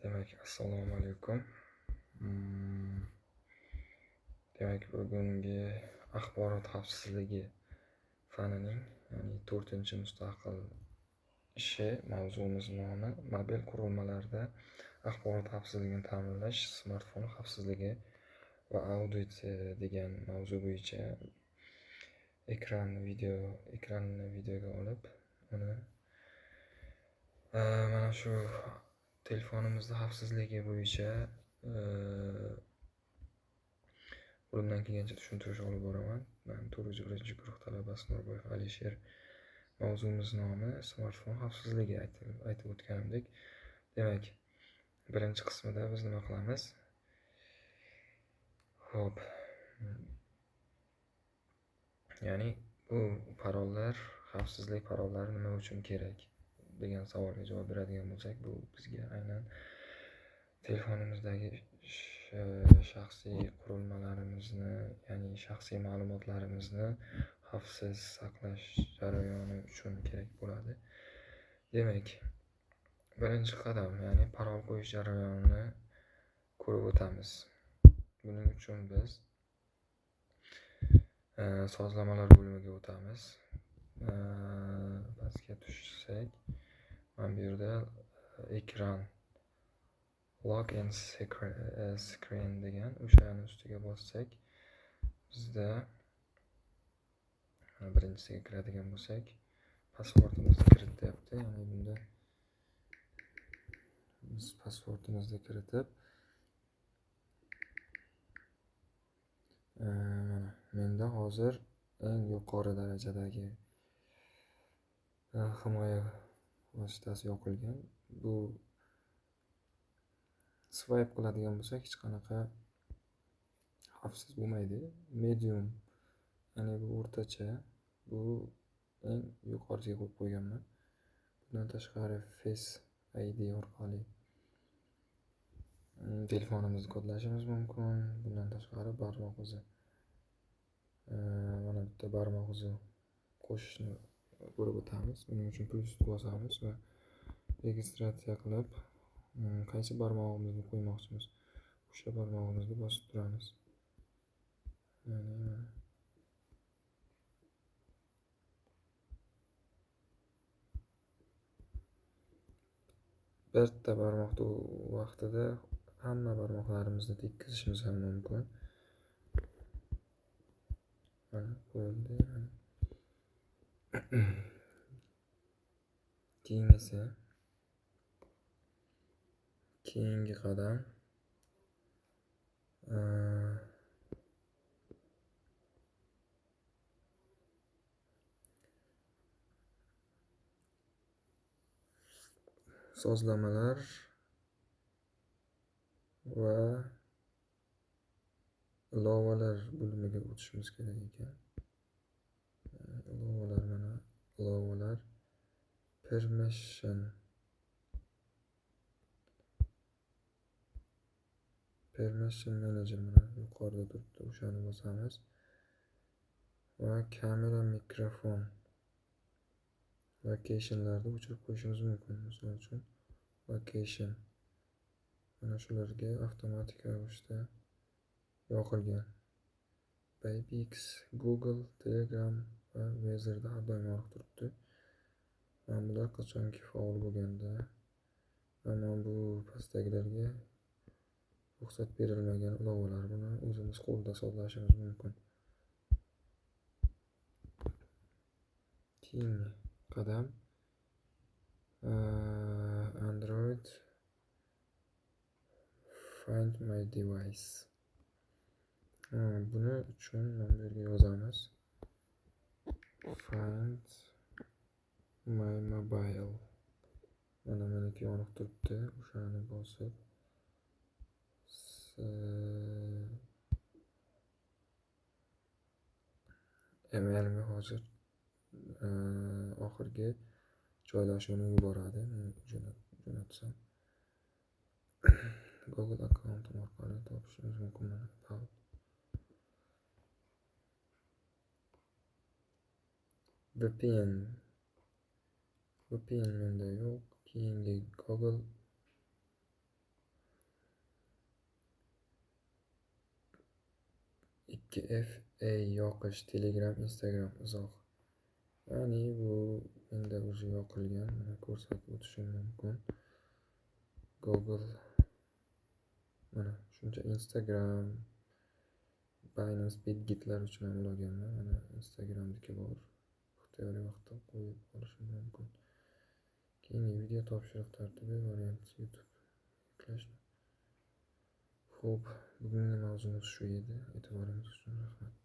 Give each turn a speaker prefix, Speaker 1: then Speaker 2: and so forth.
Speaker 1: Demak, assalomu alaykum. Demak, bugungi axborot xavfsizligi fanining, ya'ni 4-mustaqil ishi, mavzumiz nomi mobil qurilmalarda axborot xavfsizligini ta'minlash, smartfon xavfsizligi va audit degan mavzu bo'yicha ekranni videoga olib, uni mana shu telefonimizni xavfsizligi bo'yicha qo'limdan kelgancha tushuntirish olib boraman. Men 401-guruh talabasi Norboyev Alisher. Mavzumiz nomi smartfon xavfsizligi, aytib o'tganimdek. Demak, birinchi qismida biz nima qilamiz? Xo'p. Ya'ni bu parollar, xavfsizlik parollari nima uchun kerak degan savolga javob beradigan bo'lsak, bu bizga aynan telefonimizdagi shaxsiy qurilmalarimizni, ya'ni shaxsiy ma'lumotlarimizni xavfsiz saqlash jarayoni uchun kerak bo'ladi. Demak, birinchi qadam, ya'ni parol qo'yish jarayonini ko'rib o'tamiz. Buning uchun biz sozlamalar bo'limiga o'tamiz. Pastga tushsak, mana bu yerda ekran lock and screen degan o'shani ustiga bossak, bizda birinchisiga kiradigan bo'lsak, pasportimizni kirityapti. Ya'ni bunda biz pasportimizni kiritib, mana menda hozir eng yuqori darajadagi himoya vositasi yoqilgan. Bu swipe qiladigan bo'lsak, hech qanaqa xavfsiz bo'lmaydi. Medium, ya'ni bu o'rtacha, bu eng yuqorisiga qo'yib qo'yganman. Bundan tashqari Face ID orqali telefonimizni kodlashimiz mumkin. Bundan tashqari barmoq izi, mana bitta barmoq izi qo'shishni ko'rib o'tamiz. Buning uchun plyus bosamiz va registratsiya qilib, qaysi barmog'imizni qo'ymoqchimiz, o'sha barmog'imizni bosib turamiz. Ya'ni bitta barmoqni vaqtida hamma barmoqlarimizni tekkizishimiz ham mumkin. Mana qo'yildi. Keyingisi, keyingi qadam sozlamalar va ilovalar bo'limiga o'tishimiz kerak ekan. Ilovalar, mana ilovalar, permission manager mana yuqorida turibdi, o'shani bosamiz va kamera, mikrofon, locationlarni o'chirib qo'yishimiz mumkin. Misol uchun location mana shularga avtomatik ravishda yoqilgan. Bypix, Google, Telegram va Weather'da har doim yorug' turibdi. Mana bular qachonki faol bo'lganda, mana bu pastdagilarga ruxsat berilmagan ilovalar, buni o'zimiz qo'lda sozlashimiz mumkin. Keyingi qadam Android Find My Device. Buni uchun mana bu yerga yozamiz. Find My Mobile. Mana meniki yoniq turibdi. O'shani bosib emailimga hozir oxirgi joylashuvni yuboradi. Jo'natsam Google akkauntim orqali topishimiz mumkin. Mana about. VPN menda yo'q. Keyingi Google 2FA yoqish, Telegram, Instagram izoh. Ya'ni bu menda уже yoqilgan, mana ko'rsatib o'tishim mumkin. Google, mana shuncha Instagram, Binance, Bitgetlar uchun ham ulaganman. Mana Instagramniki bor. Ixtiyoriy vaqtda qo'yib olishim mumkin. Keyingi video topshiriq tartibi variant YouTube yuklashni. Xo'p, bugungi mavzumiz shu edi. E'tiboringiz uchun rahmat.